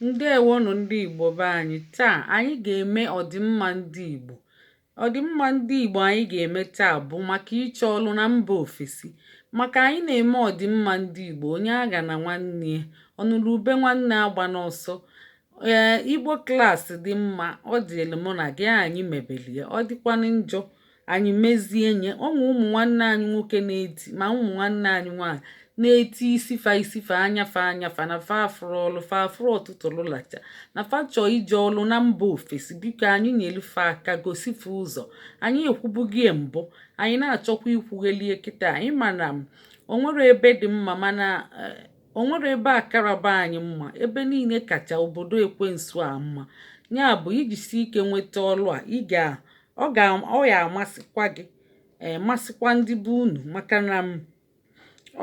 Ǹdeèwonù ndị Ìgbò be anyị. Taa anyị ga-eme ọdịmma ndị Ìgbò. Ọdịmma ndị Ìgbò anyị ga-eme taa bụ maka ịchọ ọlụ na mba ofesi. Maka anyị na-eme ọdịmma ndị Ìgbò, onye agha na nwanne ya, ọnụrụ ube nwanne agba n'ọsọ. Ee, Igbo class dị mma, ọ dịrị mụ na gị, anyị mebeli ya, ọ dịkwanụ njọ, anyị mezie nye. Ọnwe ụmụ nwanne anyị nwoke na-eti, ma ụmụ nwanne anyị nwaanyị na-eti isi fa isi fa, anya fa anya fa, na fa afụrụ ọlụ, fa afụrụ ọtụtụ lụlacha, na fa chọọ ije ọlụ na mba ofesi. Biko, anyị nyelu fa aka, gosi fa ụzọ. Anyị ekwubugie mbụ, anyị na-achọkwa ikwughelie kịta. Anyị ma na o nwere ebe dị mma, mana o nwere ebe akaraba anyị mma. Ebe niile kacha obodo ekwensu a mma. Ya bụ, iji si ike nweta ọlụ a, ị ga ọ ga ọ ya amasịkwa gị, ee, masịkwa ndị be unu, maka na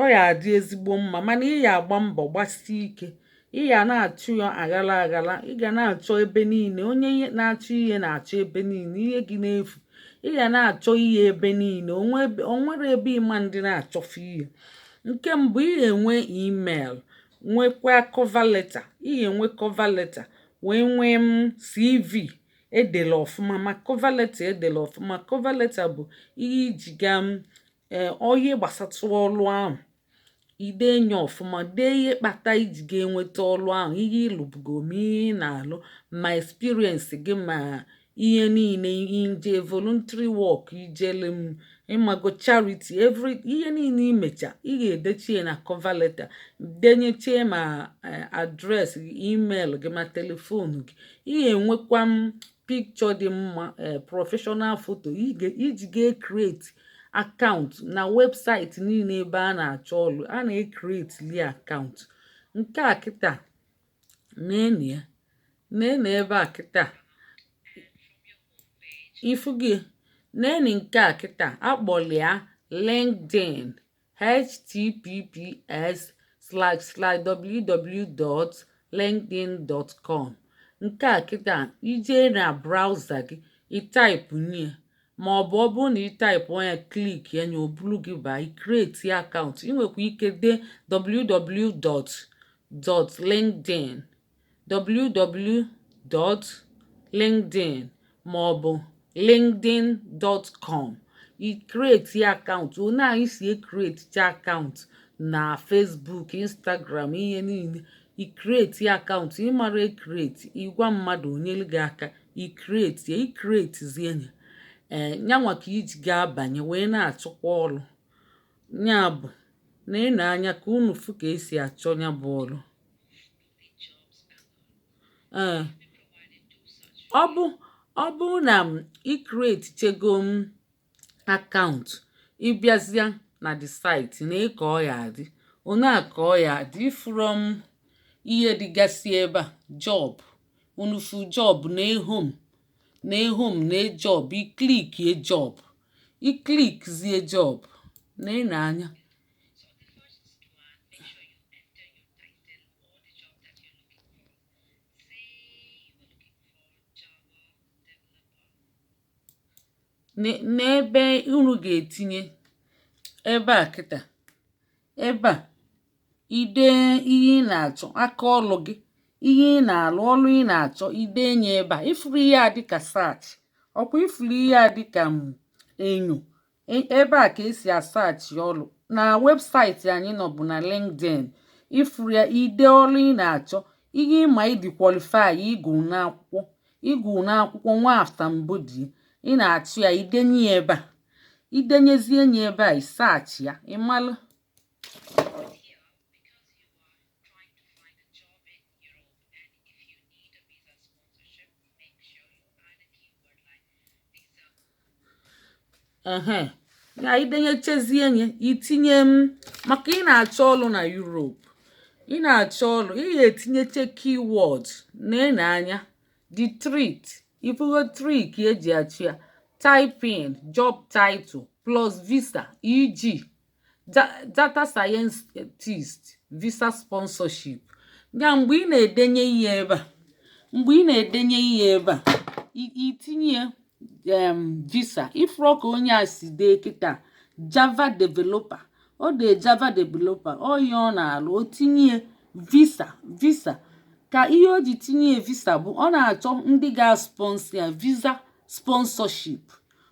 ọ ya adị ezigbo mma. Mana ị ya agba mbọ, gbasie ike, ị ya na-achụ ya aghala aghala, ị ga na-achọ ebe niile. Onye na-achọ ihe na-achọ ebe niile, ihe gị na-efu, ị ga na-achọ ihe ebe niile. O nwere ebe ịma ndị na-achọfe ihe. Nke mbụ, ị ga-enwe email, nwekwa cover letter. Ị ga-enwe cover letter, wee nwee m CV edela ọfụma, ma cover letter edela ọfụma. Cover letter bụ ihe iji ga m ee ihe gbasatụ ọlụ ahụ, ide nye ọfụma, dee ihe kpata iji ga-enweta ọlụ ahụ, ihe ịlụbugo, ma ihe ị na-alụ, ma experience gị, ma ihe niile nje voluntary work ijele m, ịmago, charity, every ihe niile imecha, ị ga-edechie na cover letter, denyechie ma address gị, email gị, ma telephone gị. Ị ga-enwekwa m picture dị mma, professional photo iji ga-create account na website niile ebe a na-achọ ọlụ, a na-ecreate li account. Nke a kịta, nene ya, nene ebe a kịta, ifugi, nene nke a kịta akpọlia LinkedIn, https://www.linkedin.com. Nke a kịta, ijee na browser gị, ịtype nye, ma ọ bụ ọ bụrụ na ị type ya, click ya nya, obulu gị baa, i create account. Ị nwekwa ike dee www.linkedin, www.linkedin ma ọ bụ linkedin.com, i create account. One anyị si ecreate cha account na Facebook, Instagram, ihe niile, i create account. Ịmara ecreate, ịgwa mmadụ onyelu gị aka i create ya, i createzie ya. Ee, nyanwa ka iji ga-abanye wee na-achọkwa ọrụ. Ya bụ na ị na-anya ka unu fụ ka esi achọ ya bụ ọrụ. Ee, ọ bụ na m i create chego m account, ịbịazịa na the site na ka ọ ya adị one a, ka ọ ya adị ifuru m ihe dịgasị ebe a, job. Unu fu job na home, na home na job. Iclickie job, iclickzie job, na ị na-anya. So on the first one, make sure you enter your title or the job that you're looking for. Say you were looking for Java developer. N'ebe unu ga-etinye ebe a kịta, ebe a ide ihe ị na-achọ, aka ọlụ gị, ihe ị na-alụ, ọlụ ị na-achọ, ide nye ebe a. Ifuru ihe a dịka search, ọkwa ifuru ihe a dịka m enyo ebe a ka esi asearch ọlụ na website anyị nọ bụ na LinkedIn. Ifuru ya, ide ọlụ ị na-achọ, ihe ịma ịdị qualify, ịgụ n'akwụkwọ nwa asambodo ị na-achụ ya, idenye ya ebe a. Idenyezi enyi ebe a, isearch ya, ịmalụ. But here, because you are trying to find a job in Europe and if you need a visa sponsorship, make sure you add a keyword like visa. Ehe, ya idenyechezi enye, itinye m maka ị na-achọ ọlụ na Europe, ị na-achọ ọlụ, ị ga-etinyeche keyword. Na anya the trick, ifugo trick eji achụ ya: type in job title plus visa, e.g. data scientist visa sponsorship. Ya mgbe ị na-edenye ihe ebe a, mgbe ị na-edenye ihe ebe a, itinye visa. Ifuru ka onye a si dee kịta, Java developer, ọ dee Java developer, ọ ihe ọ na-alụ, o tinye visa, visa Ka ihe o ji tinye visa bụ ọ na-achọ ndị ga-sponsor ya, visa sponsorship.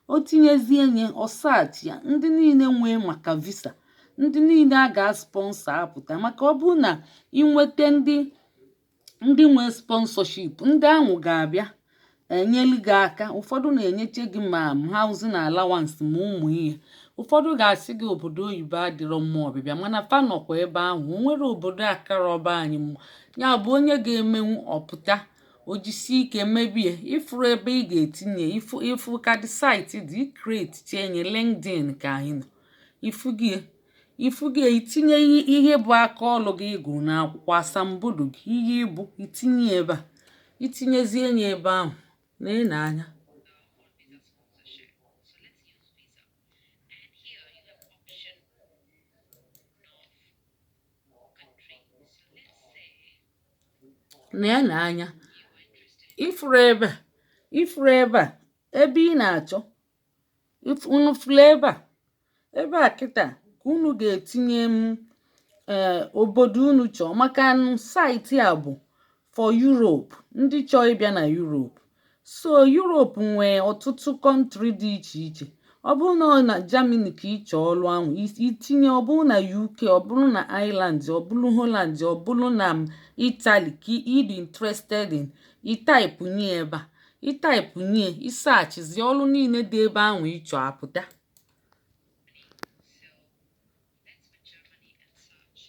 O tinyezie nye, ọ search ya ndị niile nwee maka visa, ndị niile a ga-sponsor apụta. Maka ọ bụrụ na ịnweta ndị nwee sponsorship, ndị ahụ ga-abịa enyelu gị aka. Ụfọdụ na-enyeche gị ma housing allowance, ma ụmụ ihe. Ụfọdụ ga-asị gị obodo oyibo adịrọ mma ọbịbịa, mana fa nọkwa ebe ahụ. O nwere obodo akarọba anyị mma. Ya bụ, onye ga-emenwu ọpụta, o jisie ike mebie. Ifuru ebe ị ga-etinye ifu, ifu ka the site dị create chenye LinkedIn ka anyị nọ. Ifugie, ifugie, itinye ihe bụ aka ọlụ gị, ịgụ n'akwụkwọ, asambodo gị, ihe ịbụ, itinye ebe a. Itinyezie ya ebe ahụ na anya. For visa sponsorship. So let's use visa. And here you have option of country. So let's say na anya. you are interested Ifuru ebe a, ifuru ebe a, ebe ị na-achọ. Unu fụrụ ebe a, ebe a kịta ka unu ga-etinye m ee obodo unu chọọ, maka site a bụ for Europe, ndị chọọ ịbịa na Europe. So Europe nwee ọtụtụ country dị iche iche. Ọ bụrụ na ọ na Germany ka ị chọọ ọrụ ahụ, itinye. Ọ bụrụ na UK, ọ bụrụ na Ireland, ọ bụrụ Holland, ọ bụrụ na Italy ka ị dị interested in, ị type nye ebe a, ị type nye, ị searchzie, ọrụ niile dị ebe ahụ ị chọọ apụta. So let's put Germany and search.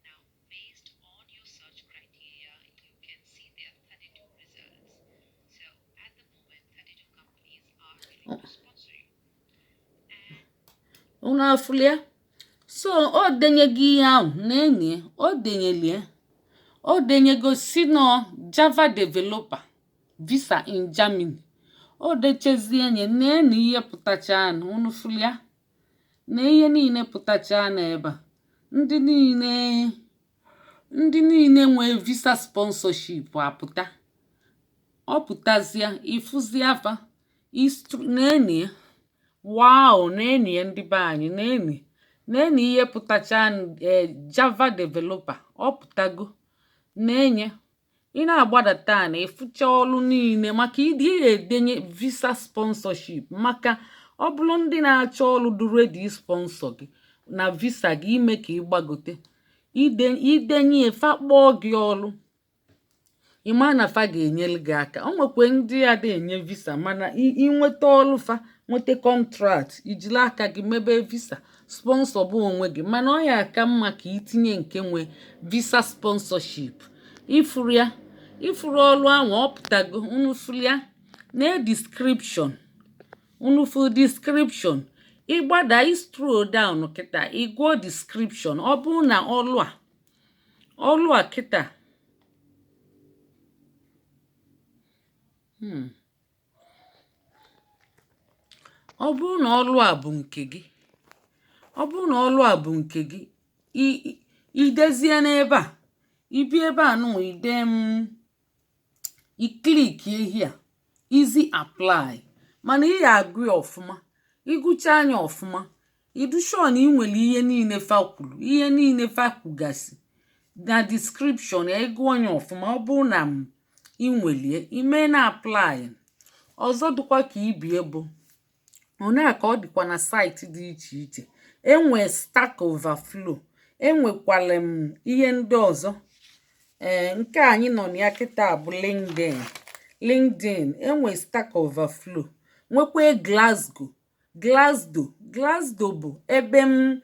Now, based on your search criteria, you can see there are 32 results. So at the moment, 32 companies are willing to sponsor you. And Unu afụlia? So o denyego ihe ahụ na enyi ya, o denyelie, o denyego si nọ Java developer visa in Germany. O dechezie nye na ihe pụtacha. Unu fụlia na ihe niile pụtacha n'ebe a, ndị niile nwee visa sponsorship apụta. Ọ pụtazie, ịfụzie afa na-enyi ya. Wow, na-enyi ya, ndị be anyị, na-enyi, na-enyi ihe pụtacha. Java developer ọ pụtago na-enye. Ị na-agbadata na ịfụcha ọrụ niile maka ịdị edenye visa sponsorship, maka ọ bụrụ ndị na-achọ ọrụ dị ready sponsor gị na visa gị, ime ka ị gbagote. Idenye, fa kpọọ gị ọrụ, ịma na fa ga-enyere gị aka. O nwekwe ndị ada enye visa, mana ịnweta ọrụ, fa nweta contract, ijiri aka gị mebe visa sponsor bụ onwe gị. Mana ọ ya aka mma ka itinye nke nwe visa sponsorship. Ifuru ya, ifuru ọrụ ahụ, ọ pụtago. Unu furu ya na description? Unu furu description? Ịgbada, scroll down kịta, ịgụọ description. Ọ bụrụ na ọrụ a kịta, ọ bụrụ na ọrụ a bụ nke gị, ọ bụrụ na ọrụ a bụ nke gị, idezie n'ebe a, ibi ebe a nụ, ide m, i click here, easy apply. Mana ị ya agụ ya ọfụma. Ịgụcha anya ọfụma, ịdụ sure na ị nwere ihe niile fa kwuru, ihe niile fa kwugasị na description ya. Ịgụ anya ọfụma, ọ bụrụ na m ị nwelie, ime na apply. Ọzọ dịkwa ka ibie bụ one ka ọ dịkwa na site dị iche iche. Enwe Stack Overflow, enwekwala m ihe ndị ọzọ. Ee, nke anyị nọ na ya kịta bụ LinkedIn. LinkedIn, enwe Stack Overflow, nwekwa Glasgow, Glassdoor. Glassdoor bụ ebe m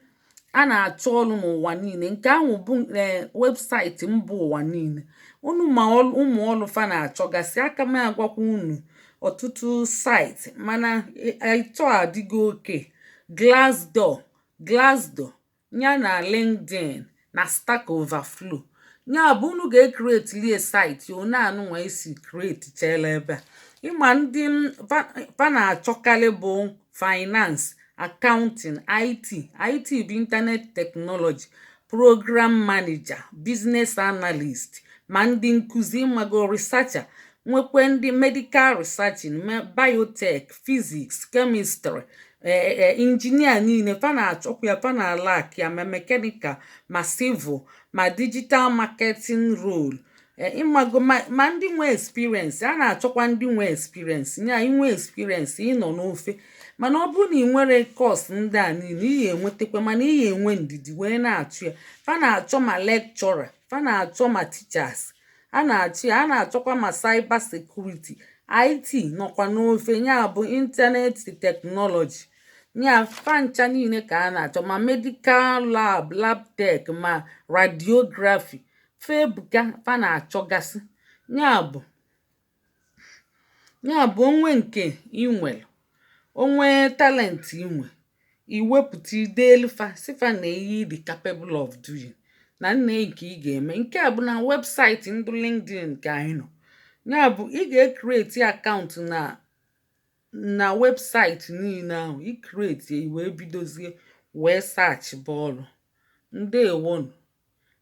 a na-achọ ọrụ n'ụwa niile. Nke ahụ bụ ee website mba ụwa niile. Unu ma ụmụ ọrụ fa na-achọgasị aka. M agwakwa unu ọtụtụ site, mana ịtọ adịgo oke. Glassdoor, Glassdoor ya na LinkedIn na Stack Overflow. Ya bụ, unu ga-ecreate site one anụnwa esi create chela ebe a. Ịma ndị fa na-achọkarị bụ finance, accounting, IT. IT bụ internet technology, program manager, business analyst, ma ndị nkụzi, mago researcher, nwekwe ndị medical researching, biotech, physics, chemistry, engineer niile fa na-achọkwa ya, fa na-alak ya, ma mechanical, ma civil, ma digital marketing role. Ịmago ma ndị nwe experience, a na-achọkwa ndị nwe experience. Nya inwe experience, ịnọ n'ofe. Mana ọ bụrụ na ị nwere course ndị a niile, ị ga-enwetakwa, mana ị ga-enwe ndidi wee na-achụ ya. Fa na-achọ ma lecturer, fa na-achọ ma teachers, a na-achọ ya. A na-achọkwa ma cyber security, IT nọkwa n'ofe, ya bụ internet technology. Ya fa ncha niile ka a na-achọ, ma medical lab, lab tech, ma radiography. Fa ebuka, fa na-achọgasị. Ya bụ onwe nke ị nwere, onwe talent inwe, iwepụta ideelu fa, si fa na ihe ị dị capable of doing na nna nke ị ga-eme. Nke a bụ na website ndị LinkedIn ka anyị nọ. Ya bụ ị ga-ecreate account na website niile ahụ. Icreate, wee bidozie wee search bụ ọrụ. Ndewonu.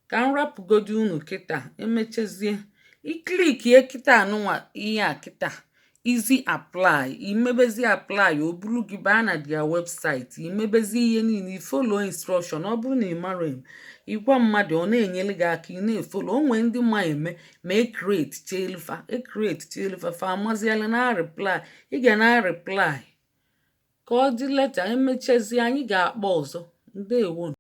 Ka m rapụgodi unu kịta, emechezie iclickie kịta anụnwa ihe a kịta, easy apply. Imebezi apply, o buru gị baa na their website. Imebezi ihe niile, ifollow instruction. Ọ bụrụ na ị mara eme, ịgwa mmadụ, ọ na-enyere gị aka. Ị na-efollow onwe ndị ma eme ma ecreate chelufa, ecreate chelufa, fa amaziala na reply, ị ga na reply. Ka ọ dị later, emechezie anyị ga-akpọ ọzọ. Ndewonu.